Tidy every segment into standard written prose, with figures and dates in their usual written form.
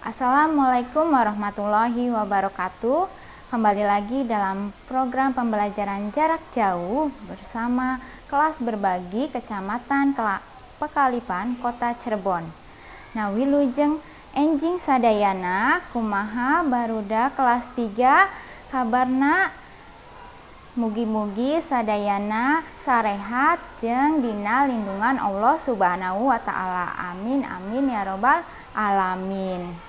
Assalamualaikum warahmatullahi wabarakatuh. Kembali lagi dalam program pembelajaran jarak jauh bersama kelas berbagi Kecamatan Pekalipan, Kota Cirebon. Nah, wilujeng enjing sadayana, kumaha barudak kelas 3 kabarna? Mugi-mugi sadayana sarehat jeung dina lindungan Allah Subhanahu wa taala. Amin amin ya robbal alamin.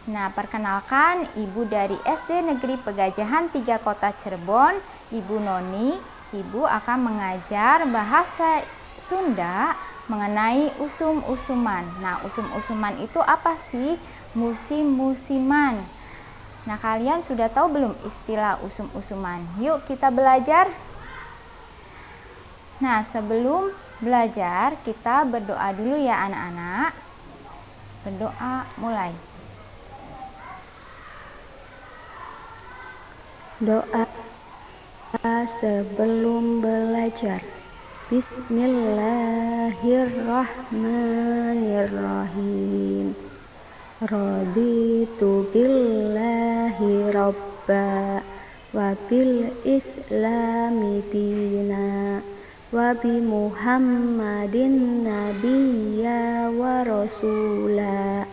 Nah, perkenalkan, Ibu dari SD Negeri Pegajahan 3 Kota Cirebon, Ibu Noni. Ibu akan mengajar bahasa Sunda mengenai usum-usuman. Nah, usum-usuman itu apa sih? Musim-musiman. Nah, kalian sudah tahu belum istilah usum-usuman? Yuk kita belajar. Nah, sebelum belajar kita berdoa dulu ya anak-anak. Berdoa mulai. Doa sebelum belajar. Bismillahirrahmanirrahim. Raditu billahi robba wa bil islami dina wa bi Muhammadin nabiyya wa rasula.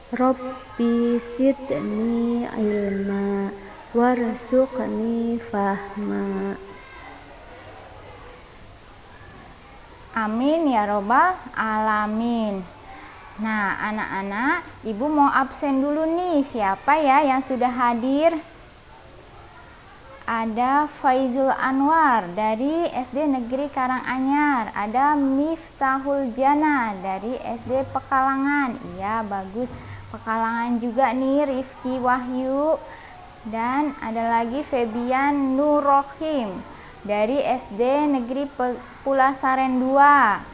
Rabbi sidni ilma warzuqni fahma. Amin ya robbal alamin. Nah, anak-anak, Ibu mau absen dulu nih. Siapa ya yang sudah hadir? Ada Faizul Anwar dari SD Negeri Karanganyar. Ada Miftahul Jana dari SD Pekalangan. Iya, bagus. Pekalangan juga nih, Rifki Wahyu. Dan ada lagi Febian Nurrohim dari SD Negeri Pulasaren 2.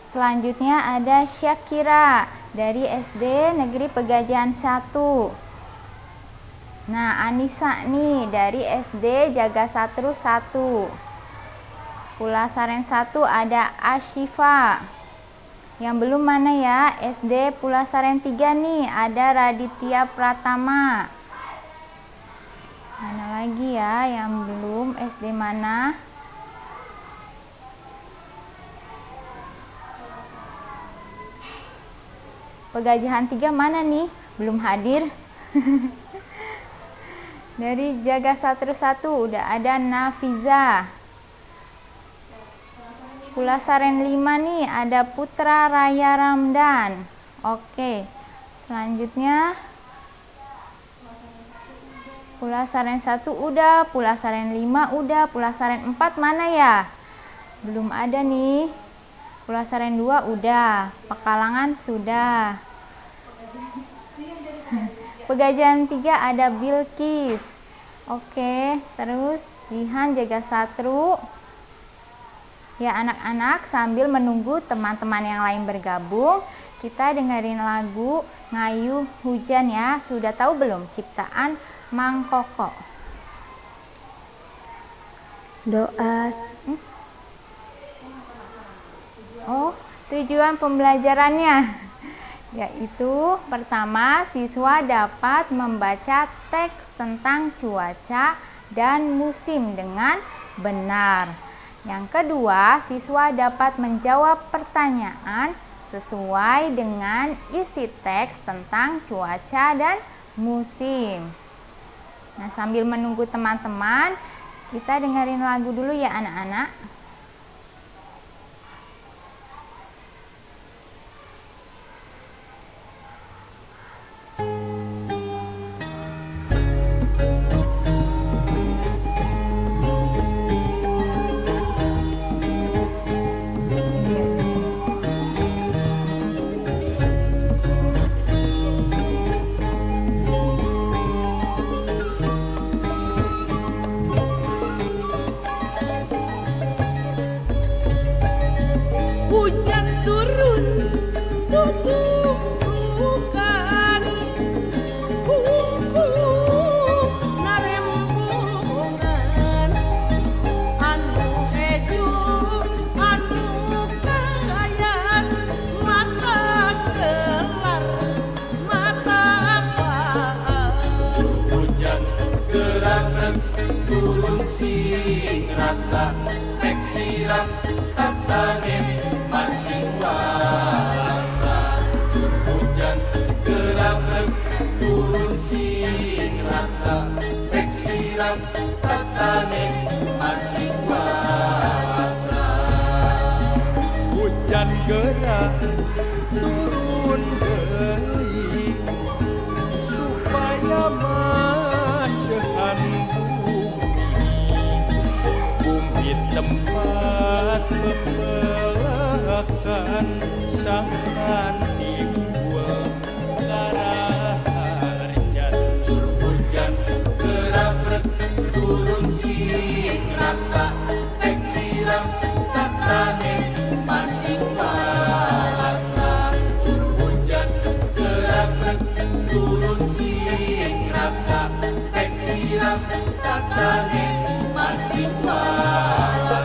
Selanjutnya ada Syakira dari SD Negeri Pegajahan 1. Nah, Anissa nih dari SD Jaga Satru 1. Pulasaren 1 ada Ashifa. Yang belum mana ya? SD Pulasaren 3 nih ada Raditya Pratama. Mana lagi ya yang belum? SD mana? Pegajahan 3 mana nih? Belum hadir. Dari Jaga Satru 1 udah ada Nafiza. Pulasaren 5 nih ada Putra Raya Ramdan. Oke, selanjutnya Pulasaren 1 udah, Pulasaren 5 udah, Pulasaren 4 mana ya? Belum ada nih. Pulasaren 2 udah, Pekalangan sudah. Pegajahan 3 ada Bilkis. Oke, terus Jihan Jaga Satru. Ya anak-anak, sambil menunggu teman-teman yang lain bergabung, kita dengerin lagu Ngayu Hujan ya. Sudah tahu belum ciptaan Mang Koko? Doa. Oh, tujuan pembelajarannya yaitu pertama, siswa dapat membaca teks tentang cuaca dan musim dengan benar. Yang kedua, siswa dapat menjawab pertanyaan sesuai dengan isi teks tentang cuaca dan musim. Nah, sambil menunggu teman-teman, kita dengerin lagu dulu ya anak-anak. Mata Turun deui supaya maseuhan bumi. Bumi tempat pepelakan sangkan timbul karaharjan. Cur hujan gerabrek turun sing rata tek siram tatane masing malaka. Cur hujan gerabrek turun sing rata tek siram tatane masing malaka.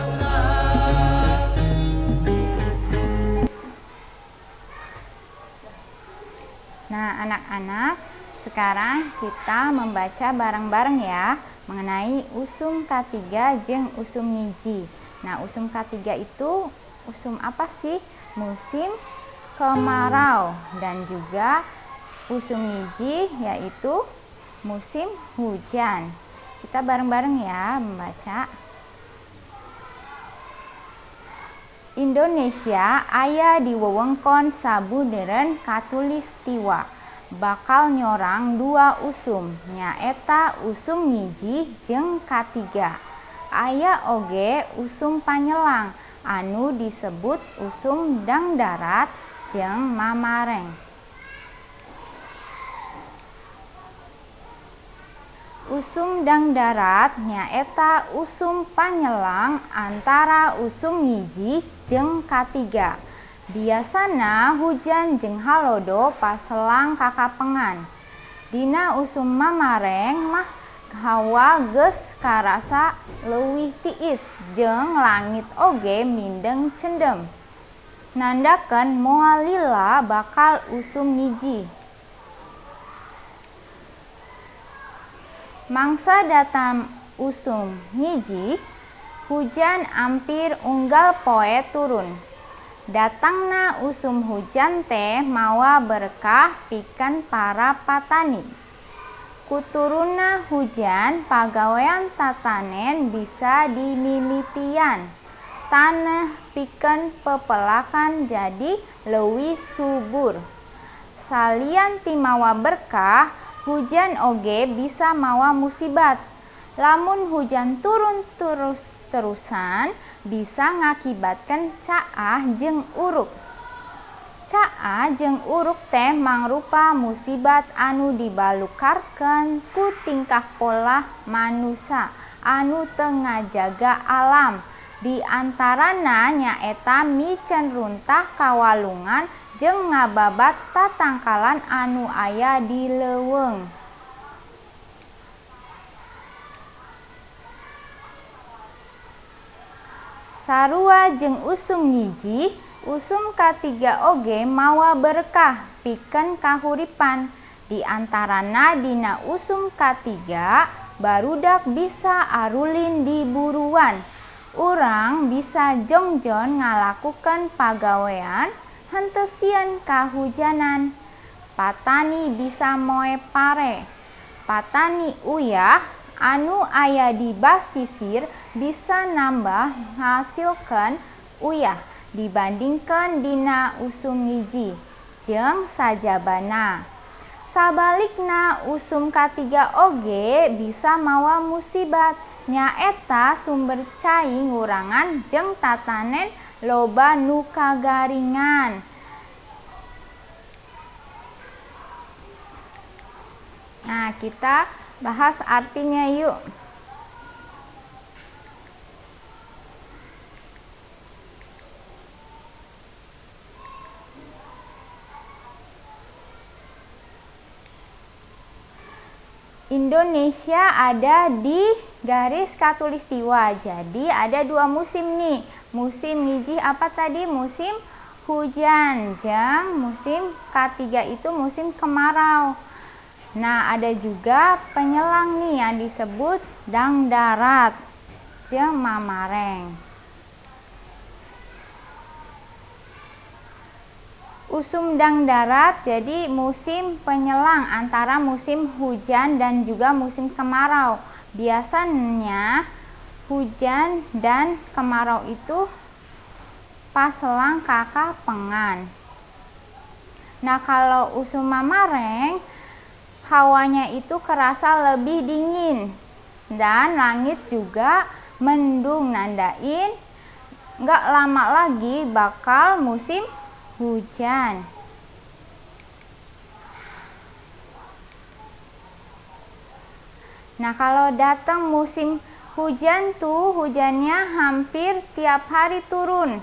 Nah, anak-anak, sekarang kita membaca bareng-bareng ya mengenai usum K3 jeung usum ngiji. Nah, usum K3 itu usum apa sih? Musim kemarau, dan juga usum ngiji yaitu musim hujan. Kita bareng-bareng ya membaca. Indonesia aya di wewengkon sabudeureun katulistiwa, bakal nyorang dua usum, nyaeta usum ngiji jeung katiga. Aya oge usum panyelang anu disebut usum dangdarat jeung mamareng. Usum dangdarat nyaeta usum panyelang antara usum ngiji jeung katiga. Biasana hujan jeung halodo paselang kakapengan. Dina usum mamareng mah hawa geus karasa leuwih tiis jeung langit oge mindeng cendem. Nandakeun moal lila bakal usum ngiji. Mangsa datang usum ngiji, hujan ampir unggal poe turun. Datangna usum hujan teh mawa berkah pikeun para patani. Kuturunna hujan pagawean tatanen bisa dimimitian. Taneuh pikeun pepelakan jadi leuwih subur. Salian ti mawa berkah, hujan oge bisa mawa musibat. Lamun hujan turun terus-terusan bisa ngakibatkeun caah jeung uruk. Caah jeung uruk teh mangrupa musibat anu dibalukarkeun ku tingkah polah manusa anu teu ngajaga alam. Di antarana nyaeta miceun runtah kawalungan jeung ngababat tatangkalan anu aya di leuweung. Sarua jeung usum ngiji, usum katiga oge mawa berkah pikeun kahuripan. Di antarana dina usum katiga barudak bisa arulin di buruan. Urang bisa jongjon ngalakukeun pagawean henteu sieun kahujanan. Patani bisa moe pare. Patani uyah anu aya di basisir bisa nambah ngasilkeun uyah dibandingkeun dina usum ngiji jeung sajabana. Sabalikna usum katiga oge bisa mawa musibat, nyaeta sumber cai ngurangan jeung tatanen loba nu kagaringan. Nah, kita bahas artinya yuk. Indonesia ada di garis khatulistiwa. Jadi ada dua musim nih. Musim ngiji apa tadi? Musim hujan. Jeung musim ketiga itu musim kemarau. Nah, ada juga penyelang nih yang disebut dangdarat jeung mamareng. Usum dangdarat jadi musim penyelang antara musim hujan dan juga musim kemarau. Biasanya hujan dan kemarau itu paselang kakapengan. Nah, kalau usum mamareng, hawanya itu kerasa lebih dingin dan langit juga mendung, nandain nggak lama lagi bakal musim hujan. Nah, kalau datang musim hujan tuh hujannya hampir tiap hari turun.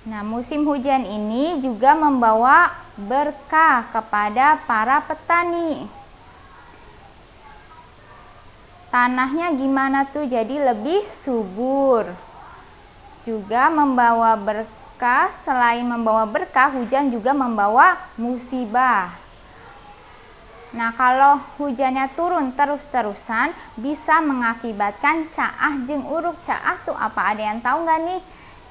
Nah, musim hujan ini juga membawa berkah kepada para petani. Tanahnya gimana tuh? Jadi lebih subur. Juga membawa berkah, selain membawa berkah, hujan juga membawa musibah. Nah, kalau hujannya turun terus-terusan bisa mengakibatkan caah jeung uruk. Caah tuh apa? Ada yang tahu nggak nih?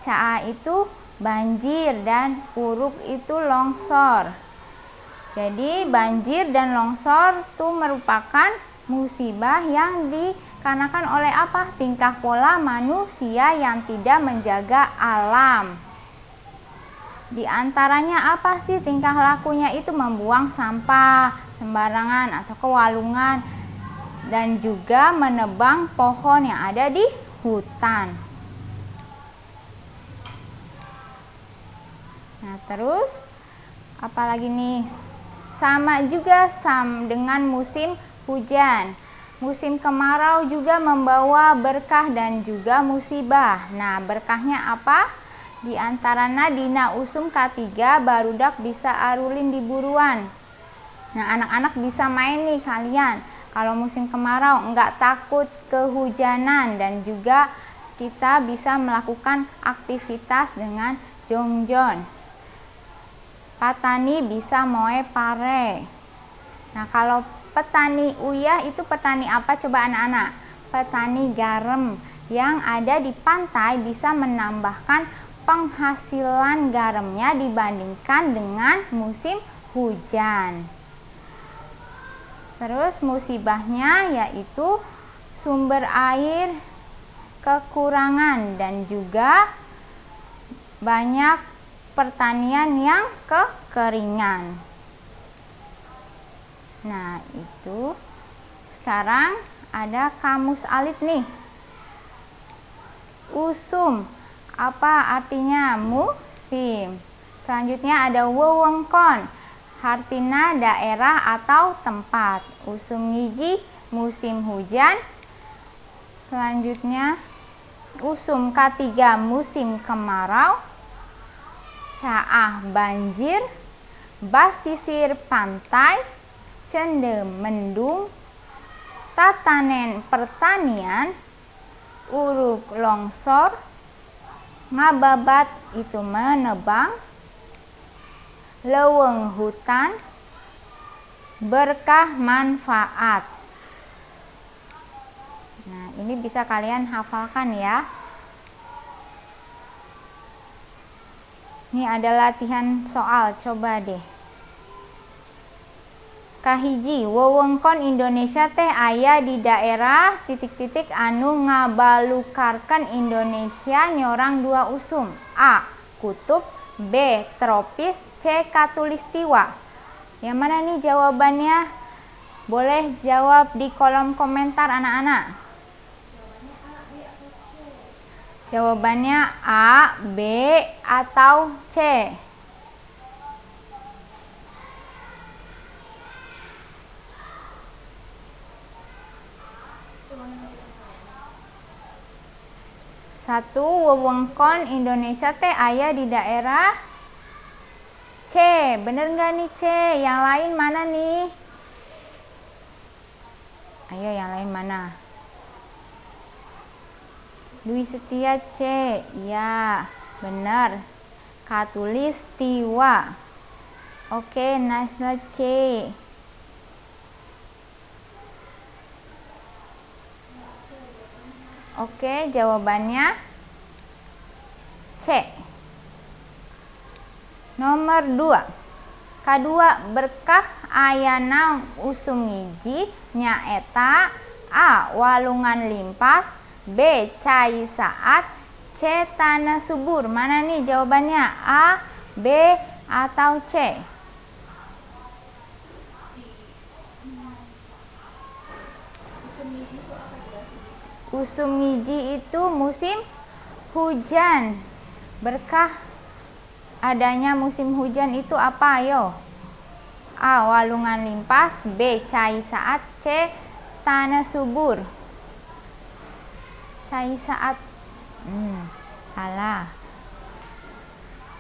Caah itu banjir dan uruk itu longsor. Jadi banjir dan longsor tuh merupakan musibah yang dikarenakan oleh apa? Tingkah pola manusia yang tidak menjaga alam. Di antaranya apa sih tingkah lakunya itu? Membuang sampah sembarangan atau ke walungan dan juga menebang pohon yang ada di hutan. Nah, terus apalagi nih? Sama juga dengan musim hujan. Musim kemarau juga membawa berkah dan juga musibah. Nah, berkahnya apa? Di antarana dina usum K3 barudak bisa arulin di buruan. Nah, anak-anak bisa main nih kalian. Kalau musim kemarau nggak takut kehujanan dan juga kita bisa melakukan aktivitas dengan jongjon. Petani bisa moe pare. Nah, kalau petani uyah itu petani apa coba anak-anak? Petani garam yang ada di pantai bisa menambahkan penghasilan garamnya dibandingkan dengan musim hujan. Terus musibahnya yaitu sumber air kekurangan dan juga banyak pertanian yang kekeringan. Nah, itu sekarang ada kamus alit nih. Usum, apa artinya? Musim. Selanjutnya ada wewengkon, artinya daerah atau tempat. Usum ngiji, musim hujan. Selanjutnya usum K3, musim kemarau. Caah banjir, basisir pantai, cende mendung, tatanen pertanian, uruk longsor, ngababat itu menebang, leweng hutan, berkah manfaat. Nah, ini bisa kalian hafalkan ya. Ini ada latihan soal, coba deh. Kahiji, wewengkon Indonesia teh aya di daerah titik-titik anu ngabalukarkeun Indonesia nyorang dua usum. A. Kutub, B. Tropis, C. Katulistiwa. Yang mana nih jawabannya? Boleh jawab di kolom komentar anak-anak. Jawabannya A, B, atau C. Satu, wewengkon Indonesia teh aya di daerah C. Bener nggak nih C? Yang lain mana nih? Ayo yang lain mana? Dwi Setia C. Ya, bener. Katulistiwa. Oke, Nasla C. Oke, jawabannya C. Nomor 2. Kadua, berkah ayana usum ngiji nyaeta A. Walungan limpas, B. Cai saat, C. Tanah subur. Mana nih jawabannya? A, B, atau C? Usum ngiji itu musim hujan. Berkah adanya musim hujan itu apa? Ayo. A. Walungan limpas. B. Cai saat. C. Tanah subur. Cai saat. Salah.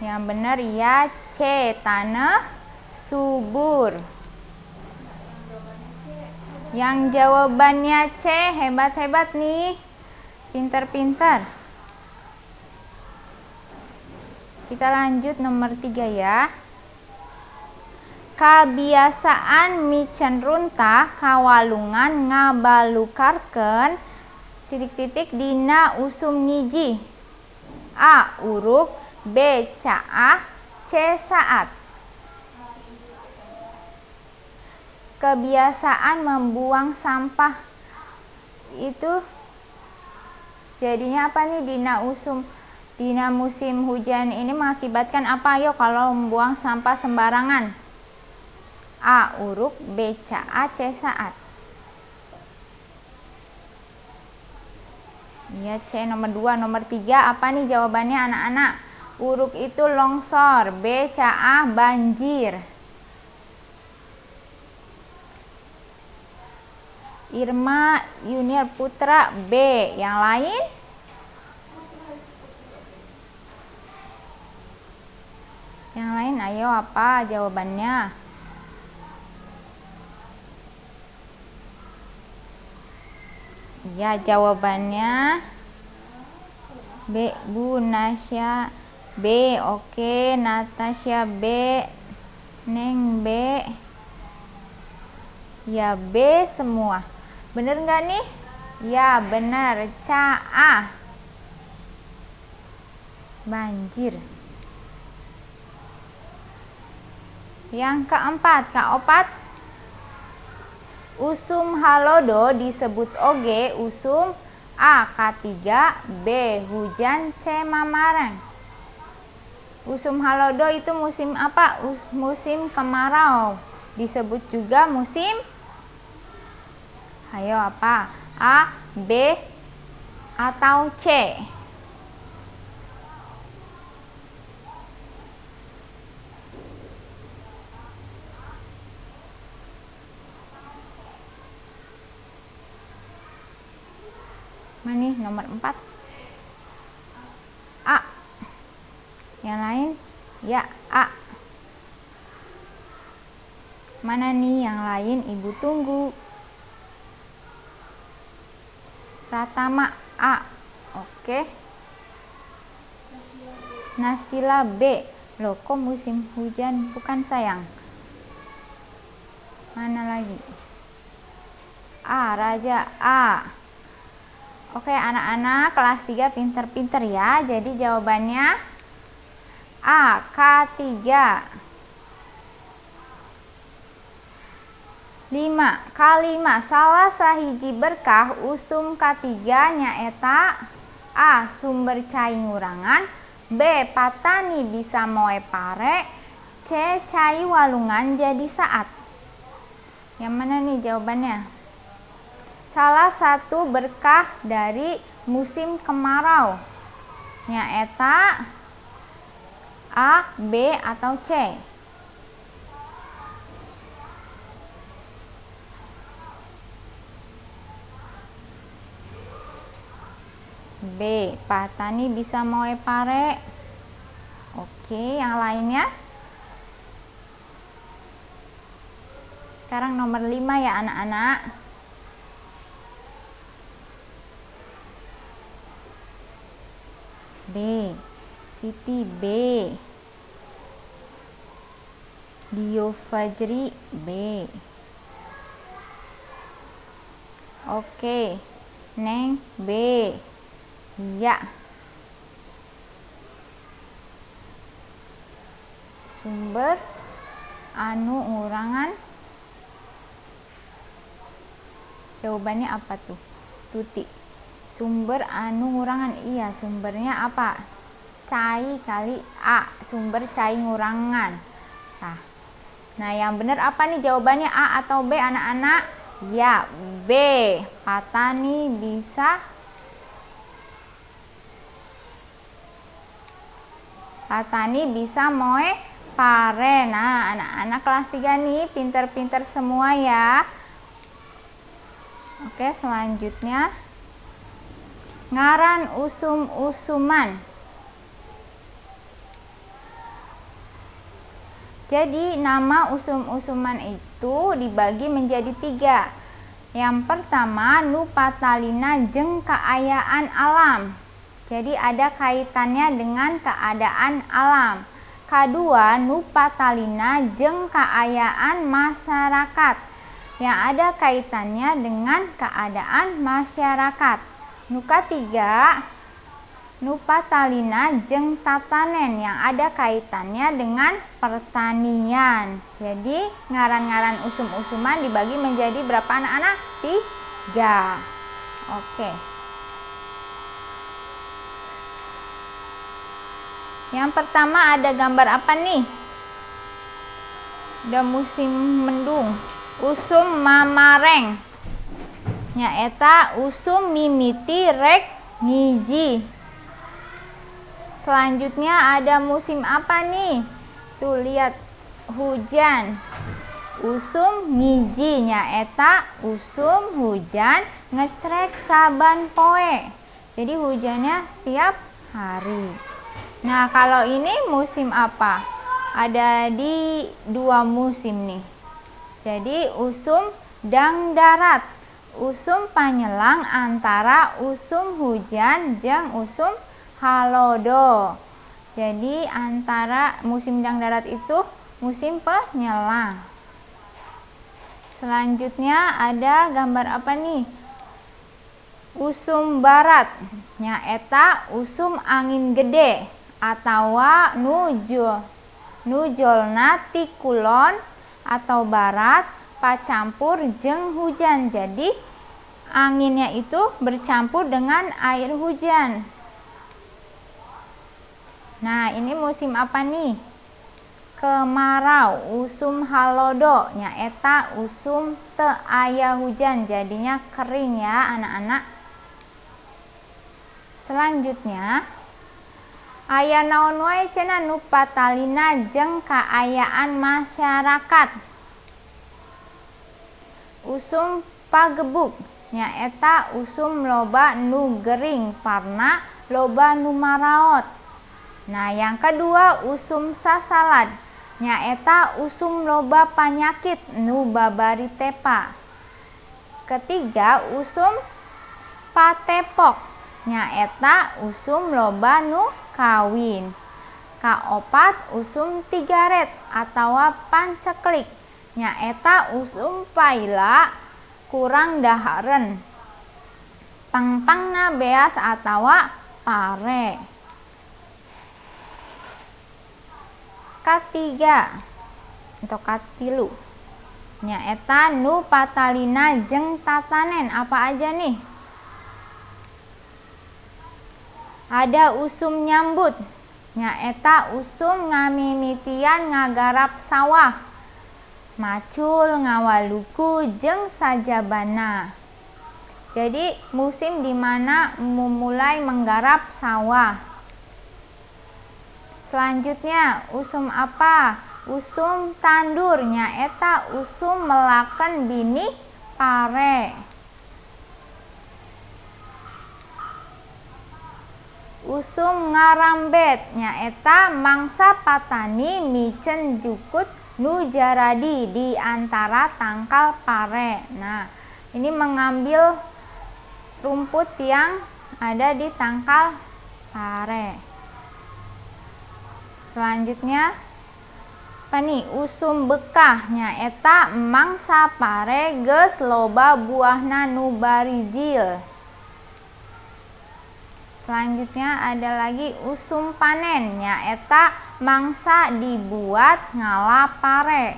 Yang benar ya C. Tanah subur. Yang jawabannya C, hebat-hebat nih. Pinter-pinter. Kita lanjut nomor 3 ya. Kabiasaan micen runtah kawalungan ngabalukarkeun titik-titik dina usum ngiji. A. Uruk, B. Caah, C. Saat. Kebiasaan membuang sampah itu jadinya apa nih dina musim hujan ini mengakibatkan apa? Ayo kalau membuang sampah sembarangan. A. Uruk, B. Caah, C. Saat. Iya, C nomor 2. Nomor 3 apa nih jawabannya anak-anak? Uruk itu longsor, B. Caah banjir. Irma Junior Putra B. Yang lain? Yang lain ayo apa jawabannya? Iya, jawabannya B, Bu Nasya B. Oke, Natasha B, Neng B. Ya, B semua. Bener nggak nih? Ya, bener. Caah. Banjir. Yang keempat, kaopat. Usum halodo disebut oge usum A. K3, B. Hujan, C. Mamarang. Usum halodo itu musim apa? Musim kemarau. Disebut juga musim, ayo apa? A, B, atau C? Mana nih nomor 4? A. Yang lain? Ya, A. Mana nih yang lain? Ibu tunggu. Pratama A. Oke. Nasila B. Loh, kok musim hujan bukan sayang? Mana lagi? A, Raja A. Oke, anak-anak kelas 3 pinter-pinter ya. Jadi jawabannya A, K3. 5. K5 salah sahiji berkah usum K3 nyaeta A. Sumber cai ngurangan, B. Patani bisa moe pare, C. Cai walungan jadi saat. Yang mana nih jawabannya? Salah satu berkah dari musim kemarau nyaeta A, B, atau C? B, patani bisa moe pare. Oke, yang lainnya? Sekarang nomor 5 ya anak-anak. B, Siti B, Dio Fajri B. Oke, Neng B. Ya. Sumber anu ngurangan. Jawabannya apa tuh? Tuti. Sumber anu ngurangan, iya sumbernya apa? Cai kali A, sumber cai ngurangan. Nah, yang benar apa nih jawabannya, A atau B anak-anak? Ya, B. Patani bisa moe pare. Nah, anak-anak kelas 3 nih pinter-pinter semua ya. Oke, selanjutnya ngaran usum-usuman. Jadi nama usum-usuman itu dibagi menjadi 3. Yang pertama nu patalina jeung kaayaan alam. Jadi ada kaitannya dengan keadaan alam. Kedua nu patalina jeung kaayaan masyarakat. Yang ada kaitannya dengan keadaan masyarakat. Nu katiga nu patalina jeung tatanen yang ada kaitannya dengan pertanian. Jadi ngaran-ngaran usum-usuman dibagi menjadi berapa anak-anak? 3. Oke. Yang pertama ada gambar apa nih? Udah musim mendung. Usum mamareng. Nyaeta usum mimiti rek ngiji. Selanjutnya ada musim apa nih? Tuh lihat, hujan. Usum ngiji nyaeta usum hujan ngecrek saban poe. Jadi hujannya setiap hari. Nah, kalau ini musim apa? Ada di 2 musim nih. Jadi usum dangdarat, usum panyelang antara usum hujan jeung usum halodo. Jadi antara musim dangdarat itu musim penyelang. Selanjutnya ada gambar apa nih? Usum barat, nyaeta usum angin gede atawa nujolna ti kulon atau barat pacampur jeung hujan. Jadi anginnya itu bercampur dengan air hujan. Nah, ini musim apa nih? Kemarau, usum halodo, nyaeta usum teu aya hujan, jadinya kering ya anak-anak. Selanjutnya aya naon wae cenah nu patalina jeung kaayaan masyarakat. Usum pagebuk nyaeta usum loba nu gering parna loba nu maraot. Nah, yang kedua usum sasalad nyaeta usum loba panyakit nu babari tepa. Ketiga usum patepok nyaeta usum loba nu kawin. Kaopat usum tigaret atawa panceklik nyaeta usum paila kurang daharen, pangpangna beas atawa pare. Katiga atau katilu nyaeta nu patalina jeung tatanen. Apa aja nih? Ada usum nyambut nyaeta usum ngamimitian ngagarap sawah, macul ngawaluku jeung sajabana. Jadi musim dimana memulai menggarap sawah. Selanjutnya usum apa? Usum tandur nyaeta usum melaken binih pare. Usum ngarambet nyaeta mangsa patani micen jukut nu jaradi di antara tangkal pare. Nah, ini mengambil rumput yang ada di tangkal pare. Selanjutnya apa nih? Usum bekah nyaeta mangsa pare geus loba buahna nu barijil. Selanjutnya ada lagi usum panen nyaeta mangsa dibuat ngala pare.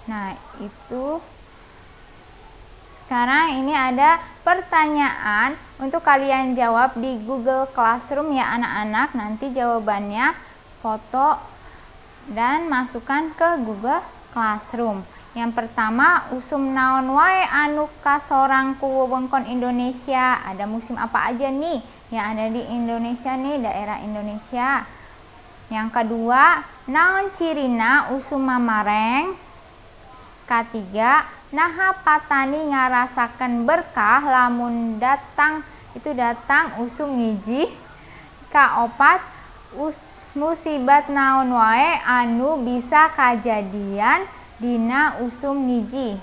Nah, itu sekarang ini ada pertanyaan untuk kalian jawab di Google Classroom ya anak-anak. Nanti jawabannya foto dan masukkan ke Google Classroom. Yang pertama, usum naon wae anu kasorang ku wewengkon Indonesia. Ada musim apa aja nih yang ada di Indonesia nih, daerah Indonesia. Yang kedua, naon cirina usum mamareng. Ketiga, naha patani ngarasakeun berkah lamun datang itu datang usum ngijih. Kaopat, musibat naon wae anu bisa kajadian dina usum ngijih.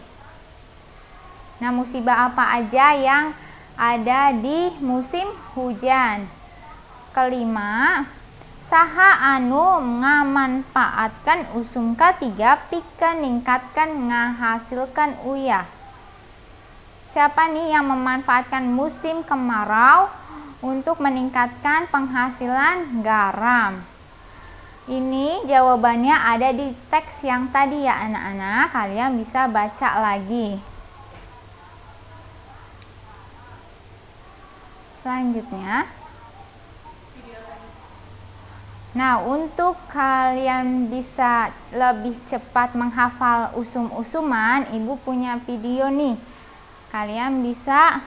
Nah, musibah apa aja yang ada di musim hujan? Kelima, saha anu ngamanfaatkan usum katiga pikeun ningkatkan ngahasilkan uyah. Siapa nih yang memanfaatkan musim kemarau untuk meningkatkan penghasilan garam? Ini jawabannya ada di teks yang tadi ya anak-anak, kalian bisa baca lagi. Selanjutnya, nah untuk kalian bisa lebih cepat menghafal usum-usuman, ibu punya video nih. Kalian bisa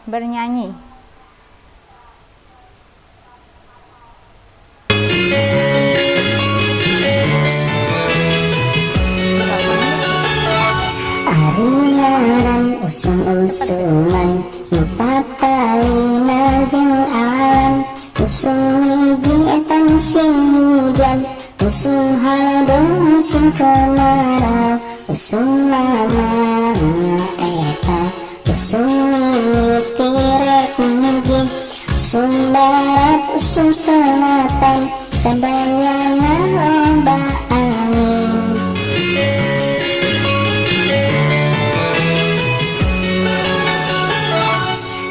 bernyanyi. Usum-usuman nu patalina jeung alam, usum ngijih eta musim hujan, usum halodo musim kemarau, usum mamanya eta, usum mimiti rek ngijih, usum barat usum selatan, sadayana loba angin.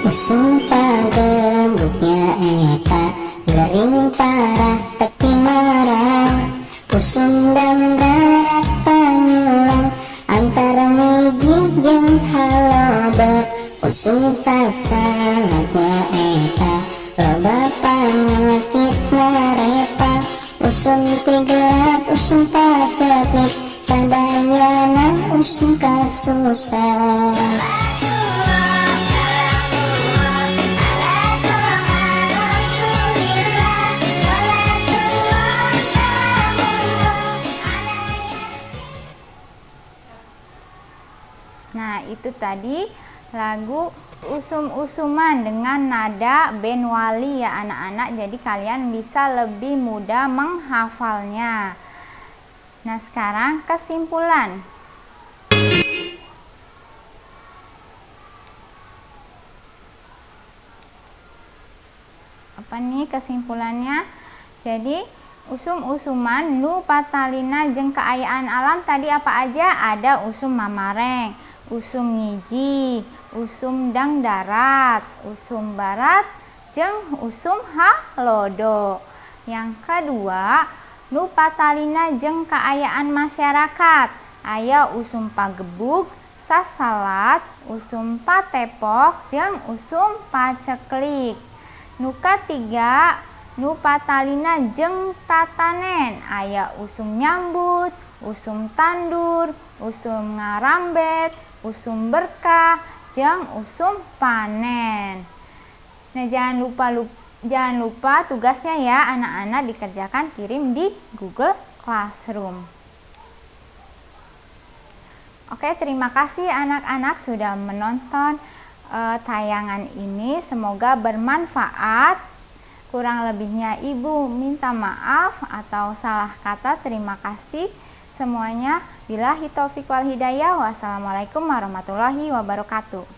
Usum pagebuknya eta gering parah tepi marah, usum darat panyulang antara ngijih jeung halodo, usum sasanatnya eta loba panyakit narepa, usum tigerat usum paceklik sadayana usum kasusah. Nah, itu tadi lagu Usum-Usuman dengan nada band Wali ya anak-anak. Jadi kalian bisa lebih mudah menghafalnya. Nah, sekarang kesimpulan. Apa nih kesimpulannya? Jadi usum-usuman nu patalina jeung kaayaan alam tadi apa aja? Ada usum mamareng, usum ngijih, usum dangdarat, usum barat, jeung usum halodo. Yang kedua, nu patalina jeung kaayaan masyarakat. Aya usum pagebug, sasalat, usum patepok, jeung usum paceklik. Nu katiga, nu patalina jeung tatanen. Aya usum nyambut, usum tandur, usum ngarambet, usum berkah, jeung usum panen. Nah, jangan lupa tugasnya ya anak-anak dikerjakan kirim di Google Classroom. Oke, terima kasih anak-anak sudah menonton tayangan ini. Semoga bermanfaat. Kurang lebihnya ibu minta maaf atau salah kata. Terima kasih semuanya. Billahi taufik wal hidayah. Wassalamualaikum warahmatullahi wabarakatuh.